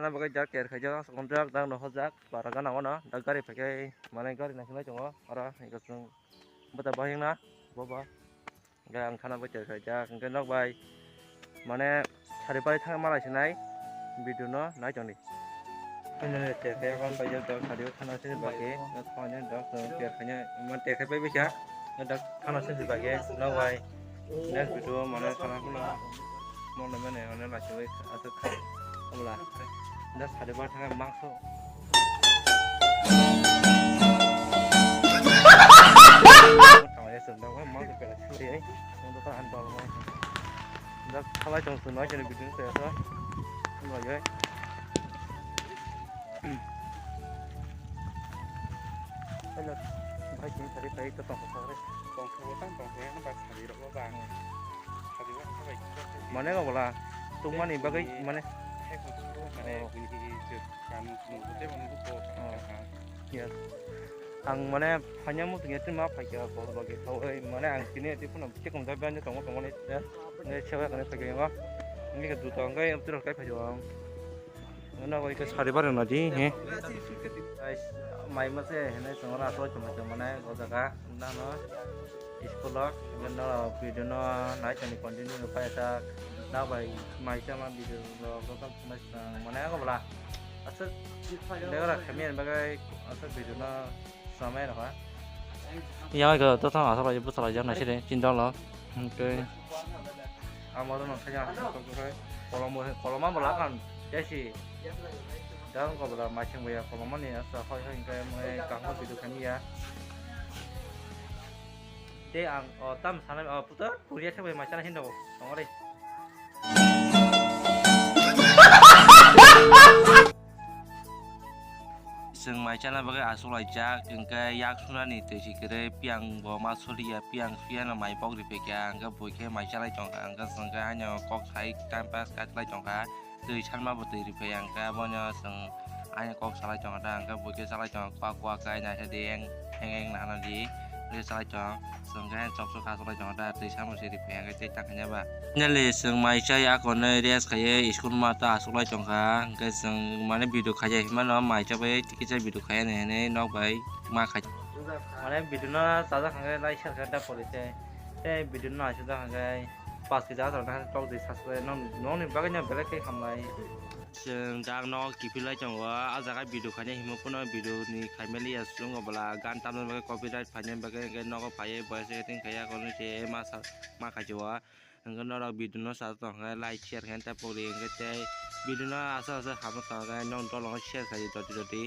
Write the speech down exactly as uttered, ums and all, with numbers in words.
Bagwi jak ter khaijak, aswk jak, dak no hojak, bara gana wano, dak gari phaikhai, mane gari naisingbai tongo, oro hwnkhe chwng bwta bahingna, boba. Hwnkhe ang thana bai ter khaijak, hwnkhe nok bai, mane sari pai thang malai sinai, video no nai tongdi. Hwnkhe ter khaijak, ang bai jak, dak sari o thana sini bagwi, nok thani dak ter khaina, mane ter khai pai bisa, dak thana sini bagwi, nok bai. Next video mane sana huna mone mane mane lachiwi aswk kha. Amla. Da sade ba thang mangso. Tawai sum da mangso pela churi ai. Ang da an bol mai. Da khalai tong sun mai jani video se asa. Amla ye. Hello. Bai tin sari pai to tong sa re. Tong sa tang tong sa ba sari ro ba. Mane ko bola, tungmani bagwi mane. Mane, oh, bini je kam nungkute mane ko. Oh. Yes. Ang mane phanya mo tungya tin ma phaikya ko bagwi thawai mane ang tini ati phone check on da ban tongo tongo ne. Ne chewa kane phaikya ngo. Ngi ka duto ang kai abdul kai phaikya ang. Ano ko ika sari bar na di he. Guys, mai ma se hene songora so chuma chuma nai go jaga. Nano school o, nano video no nai chani continue no pai ta. Na bai mai chama video no go kam chuma chuma mane go bla. Asa degara kami en bagai asa video no samai no ha. Yang ke to tang asa bai bu salai jang nasi de chin dong lo. Okay. Amo to nang kaya kolom kolom amo lakan jesi. Dang ko bla mai chang baya kolom ani asa hoi hoi ke mai kahmo video kami ya. Te ang, o, tam sanai, o, putar puriya thangbai mai chana hinda bo, tongori. Chwng mai chana bagwi achuk laijak, hwnkhe yak sunani twi si kwrwi, piyang bo ma soliya, piyang suyano mai pok ripikya, hwnkhe buikhe mai chalai tongkha, hwnkhe chwngkhe haino kok sai time pass kha chalai tongkha. Twi sanma bo twi riphiya hwnkhe abono chwng ani kok salai tongo da, hwnkhe buikhe salai tongo, kua kua khe naisa di eng eng eng nahana di, hwnkhe salai tongo, chwng khe chok chok kha salai tongo da, twi sanma se riphiya hwnkhe tei tang khaina ba. Finally chwng mai chai akonwi rest khaiwi school ma ta achuklai tongkha, hwnkhe chwng mane video khaijak hinmano mai chabai tikisa video khaiya hinwi nok bai ma khai. Mane video no chajak hwnkhe like share khe da pori tei, tei video no naisajak hwnkhe. Pas kisa aswk na tok di subscribe nokni bagwi no belai khe hambai. Chwng dak no kiphilai tongo, ah jaga video khaina himo phano video ni khaimaliya chwng bwla gan tamna bagwi copyright phaina bagwi hwnkhe nogo phaiwi voice acting khaiya kono se ma sa ma khaijao. Hwnkhe norok video no sa tong khe like share khe ta pori hwnkhe tei video no aswk aswk hamwi tong khe nok dolong share khai di doti doti.